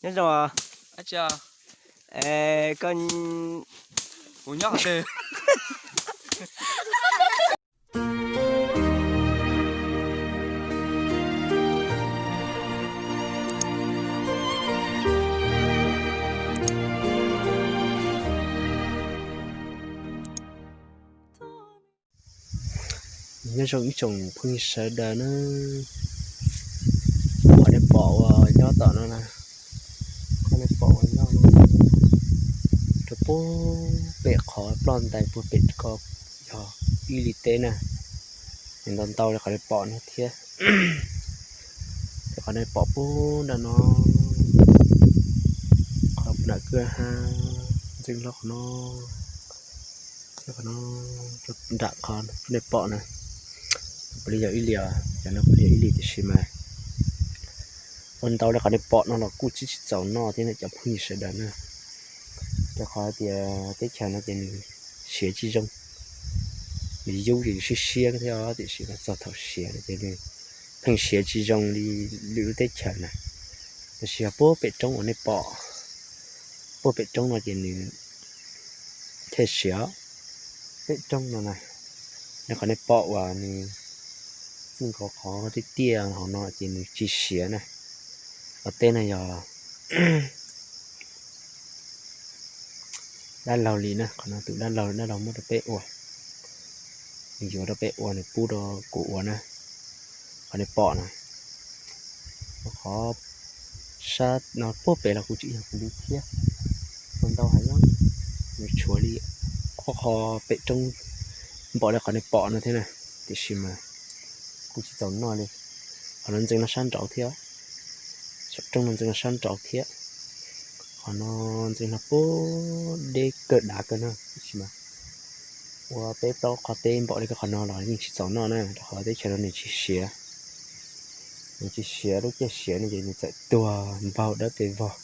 Nyob zoo os. Es koj, kuv nyob qhov twg? Nyob zoo ib tsoom phooj ywg sawv daws na, qhov nej pom uas nyob tom no na, qhov nej pom uas nyob no, rau puag pem qhov ploj ntais puag pem ko yog ib li teb na, nws ntau ntau li qhov nej pom no thiab. Qhov nej pom puag nram no, qhov nam kwj ha ntxeev hlo qhov no, thiab qhov no, nram qhov nej pom na, puav leej yog ib li os, cov no puav leej yog ib li tiam sis mas ua ntau li qhov nej pom no los kuj tsis tsis txaus noj thiab ne cov phooj ywg sawv daws na. Rau qhov tias teb chaws no ces nws siav tsis zoo, nws yub ces yus siab siab thiab os, tiam sis mas txog thaum siav no ces nws pheej siav tsis zoo li lwm lub teb chaws na. Tiam sis yog puag pem roob uas nej pom, puag pem roob no ces nws thiaj siav. Pem roob no na, nej qhov nej pom uas nws txij nkaus qhov tiaj tiaj hauv no ces nws tsis siav na. Qhov teb no yog dab laug li na, qhov no tus dab laug, dab laug muab rau peb ua, nws yuav rau peb ua, nws pub rau kuv ua na. Qhov nej pom na, qhov sab no puag pem los kuv tsis yog kuv li thiab, ua ntau heev, nws tshuav li ob qho pem roob npaum li qhov nej pom no thiab na, tiam sis mas kuj tsis txaus noj li. Qhov no ntxeev no sab nraud thiab, saum roob no ntxeev no sab nraud thiab. Qhov no ntxeev no puag deb kawg dav kawg na, tiam sis mas ua peb plaub qhov teb npaum li qhov no los yeej tsis txaus noj na, rau qhov teb chaws no nws tsis siav. Nws tsis siav, lub caij siav no ces nws txawm tuag npaug dawb pes vog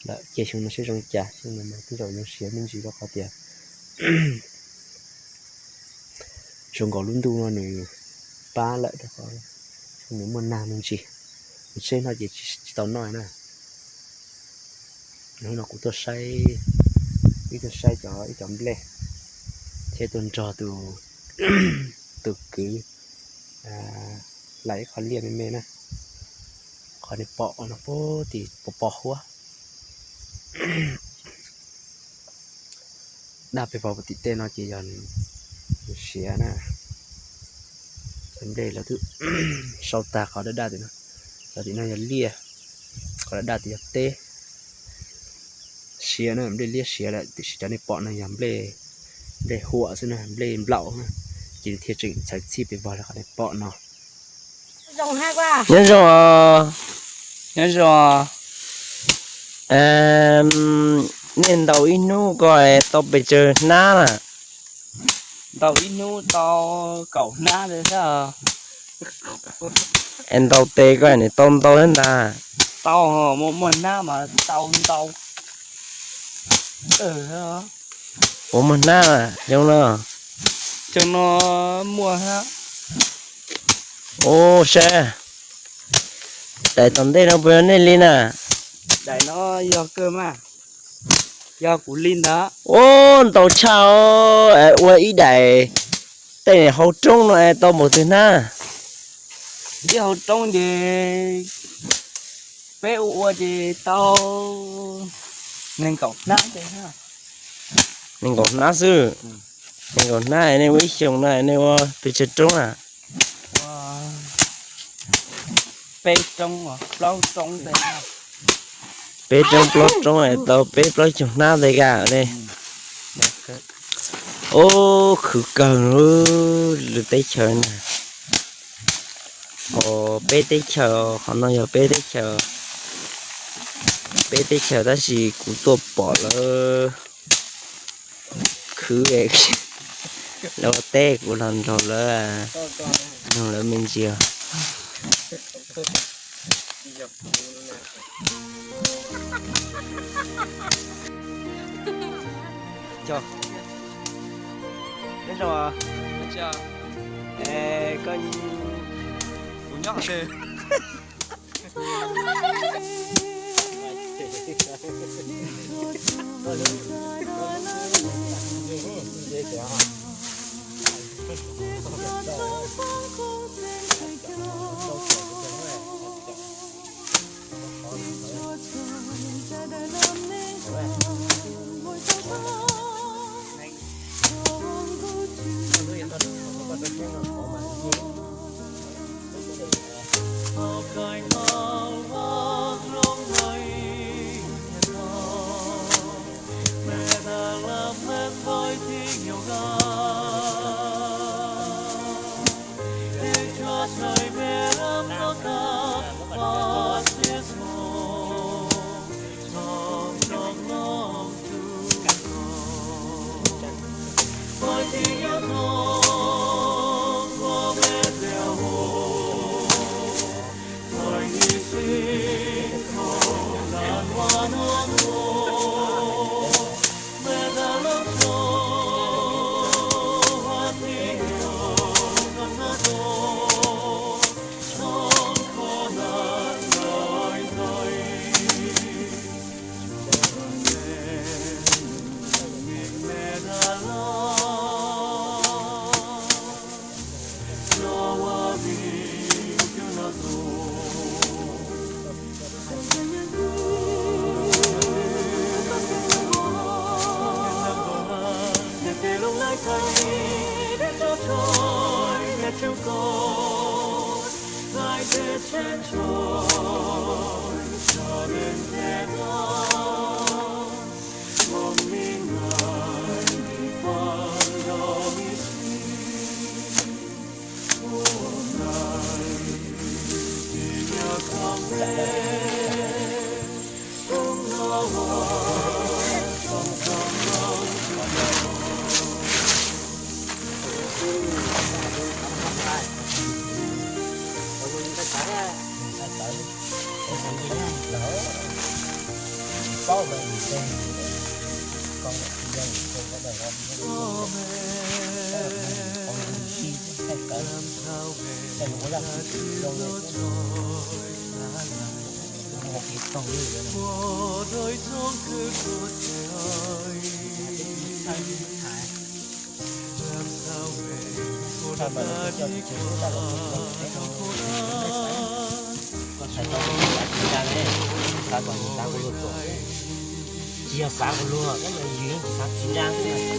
lawm. Ces xyoo no seb zoo cas, xyoo no mas tej zaum yuav siav me ntsis rau qhov tias zoo nkaus lub ntuj no nws pab lawm rau qhov nws muaj nag me ntsis, nws tseb no ces tsis tau noj na. Hnub no kuv tuaj saib, wb tuaj saib cov, ib cov nplej thiab tuaj nrog tus, tus kwv hlais ib qho liaj me me na. Qhov nej pom no puag tim pos pos huab, daj pes vog puag tim tej no ces yog nws siav na. Cov nplej lawv twb sau tag qhov daj daj tim no, cov tim no yog liaj, qhov daj daj tim yog teb. Siav na, nplej liab siav lawm, tiam sis cov nej pom no yog nplej, nplej huam xwb na, nplej nplaum na, ces nws thiaj tseem txhawv txhij pes vog li qhov nej pom no. Nyob zoo, nyob zoo. Nej ntaus ib hnub ko tau pes tsawg hnab na? Ntaus ib hnub tau kaum hnab li thiab. Es ntaus tes ko nws tau ntau thiab ntag? Tau, muaj muaj hnab mas tau ntau. Puas muaj hnab xyoo no? Xyoo no muaj hnab. Ua saib, daim tom ntej no puas yog nej li na? Daim no yog kawg mas, yog kuv li ntawd. Ua ntau tshaj, ua ib daim tej hauv roob no es tau npaum twg hnab? Ib hauv roob ces peb ua ua ces tau nees nkaum hnab. Nees nkaum hnab xwb? Nees nkaum hnab nej ua ib xyoos no nej ua pes tsawg roob na? Peb roob, plaub roob, peb roob plaub roob tau peb plaub caug hnab ntawd ka ne. Ub, khwv kawg lub teb chaws na. Ho peb teb chaws, qhov no yog peb teb chaws, peb teb chaws tab sis kuv tuaj pom lawv khwv, lawv ua teb kuv los nrog lawv, nrog lawv me ntsis. Nyob zoo, koj, kuv nyob qhov twg? Tsis yog xav kuv luag, yus yeej tsis xav tsis nrag xwb.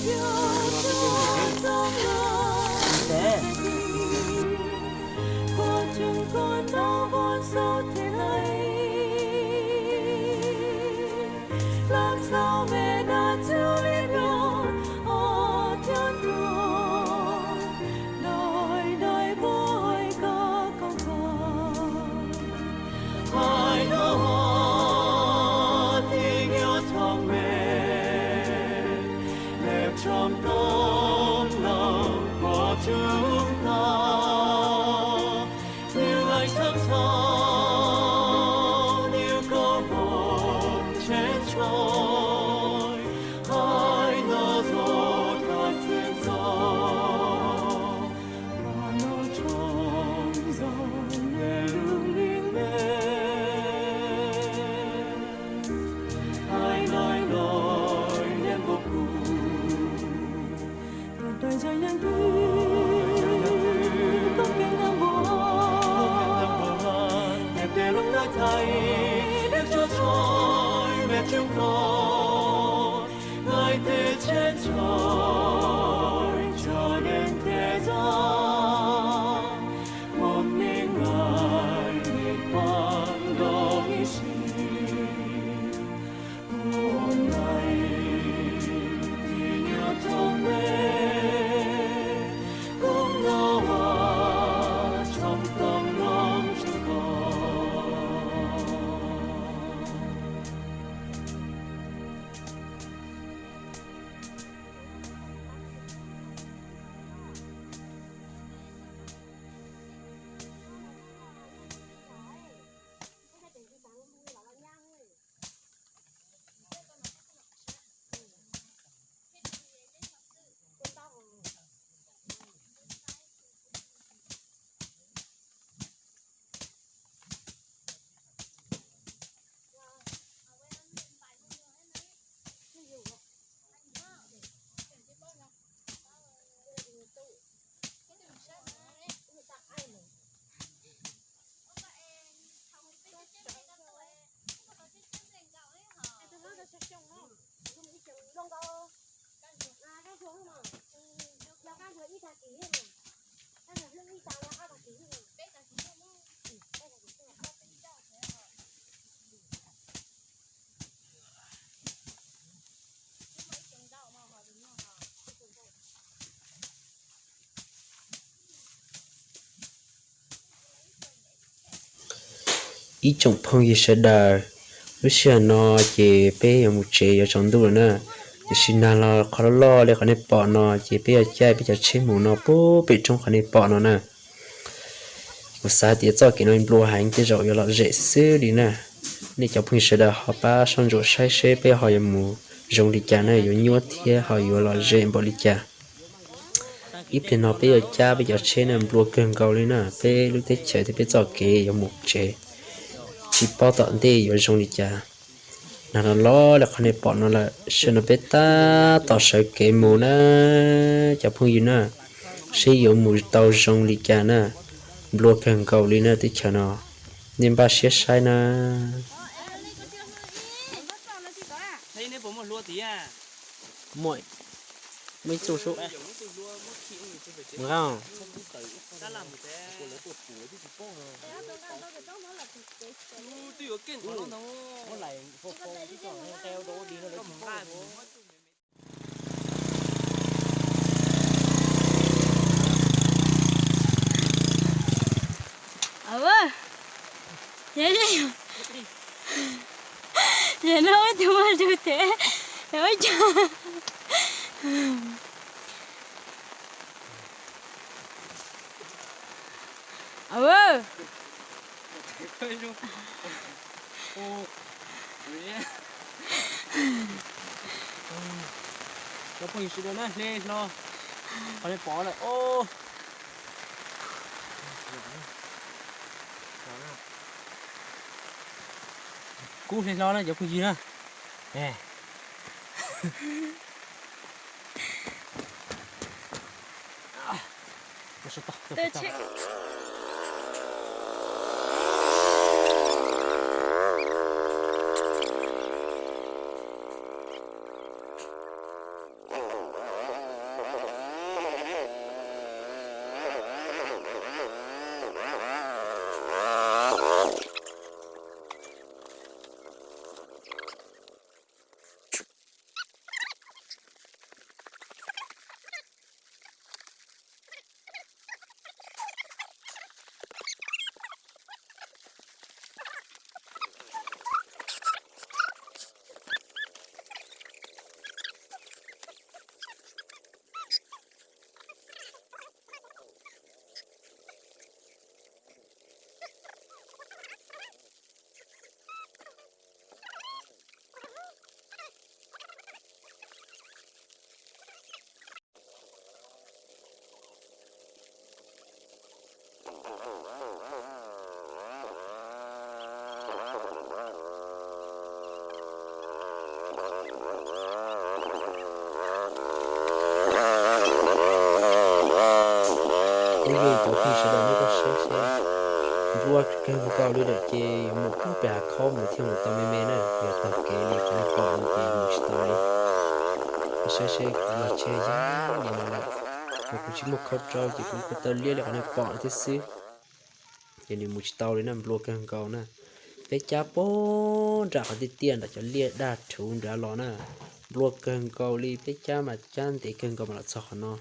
Ib tsoom phooj ywg sawv daws, lub sij hawm no ces peb yuav mus tsev yuav tsaus ntuj lawm na. Tiam sis nag los qhov loj loj li qhov nej pom no ces peb yuav caij peb cov tsheb mus no puag pem roob qhov nej pom no na. Kuv xav tias txoj kev no nplua heev tej zaum yuav lom zem xwb li na. Nej cov phooj ywg sawv daws ho pab soj ntsuam saib seb peb ho yuav mus zoo li cas na, yuav nyuaj thiab ho yuav lom zem npaum li cas. Ib pliag no peb yuav cab peb cov tsheb na, nplua kawg nkaus li na, peb lub teb chaws thiab peb txoj kev yuav mus tsev tsis paub tom ntej yuav zoo li cas. Nag los los li qhov nej pom no lawm, sij hawm no peb tab tom sawv kev mus na cov phooj ywg na, seb yuav mus tau zoo li cas na. Nplua kawg nkaus li na teb chaws no, nej npaj siab saib na. Yog no ua tus muaj lug tes, ua cas? Cov phooj ywg sawv daws na, hle hlo qhov nej pom lawm. Kub hle hlo na cov phooj ywg na. Kuv yeej cov phooj ywg sawv daws nej kuj saib seb, nplua kawg nkaus li lawm ces yuav mus puag pem hav khaub mus thiaj mus tau me me na, yog taug kev li qhov nej pom no ces mus tsis tau li. Nej saib seb kuv lag tsheb yaj li no lawm, mas kuv tsis muaj khau rau ces kuv kuj tau liab li qhov nej pom no thiab xwb. Ces nws mus tsis tau li na, nplua kawg nkaus na. Peb cab puag nram qhov tiaj tiaj nram cov liaj daj rhuv nrad los na, nplua kawg nkaus li, peb cab mas cab ntev kawg nkaus mas los txog qhov no.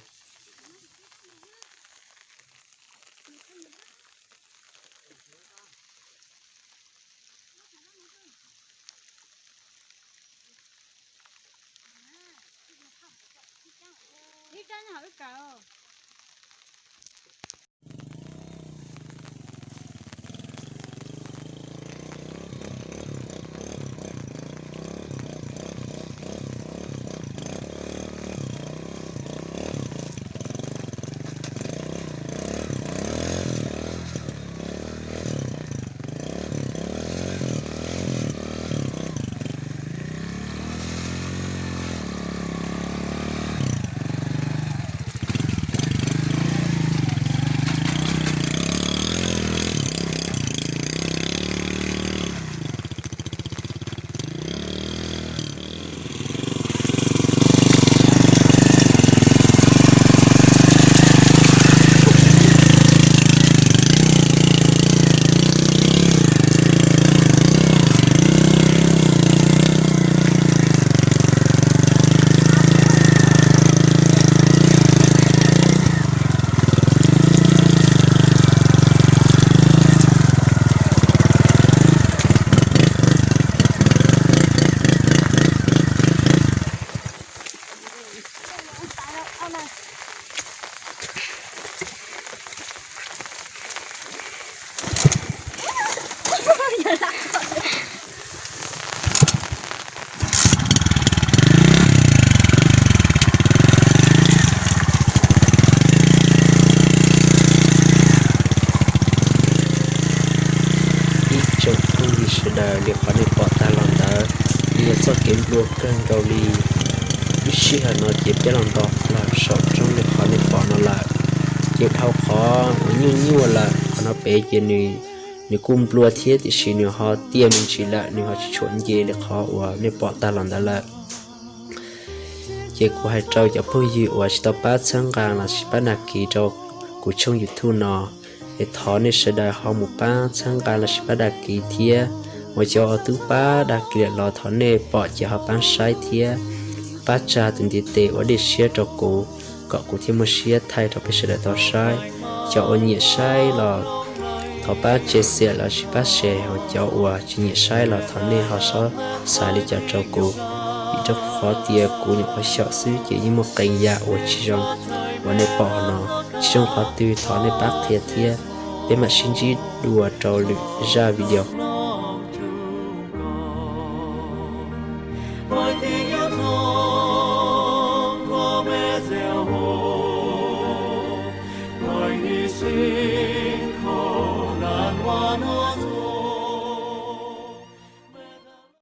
sawv daws li qhov nej pom tag los ntawd, yog txoj kev nplua kawg nkaus li. Lub sij hawm no ces peb los nto plaws saum roob li qhov nej pom no lawm. Ces dhau qhov uas nyuaj nyuaj lawm, qhov no pem ces nws, nws kuj nplua thiab tiam sis nws ho tiaj me ntsis lawm, nws ho tsis tshua nce li qhov uas nej pom tag los ntawd lawm. Ces kuv hais rau cov phooj ywg uas tsis tau pab txhawb nqa los sis pab dag kis rau kuv tshooj YouTube no, es thov nej sawv daws ho mus pab txhawb nqa los sis pab dag kis thiab. Uas cov uas twb pab dag kis lawm los thov nej pom ces ho pab saib thiab, pab tsa tus ntiv tes ua dej siab rau kuv, kom kuv thiaj muaj siab thaij rau peb sawv daws tau saib. Cov uas nyiam saib los thov pab tse xiam los sis pab share, hos cov uas tsis nyiam saib los thov nej ho xob xav li cas rau kuv, vim rau qhov tias kuv nyuam qhuav xyaum xwb ces yeej muaj qee yam uas tsis zoo uas nej pom no. Tsis zoo qhov twg thov nej pab qhia thiab. Peb mam sib ntsib dua rau lwm zaj video.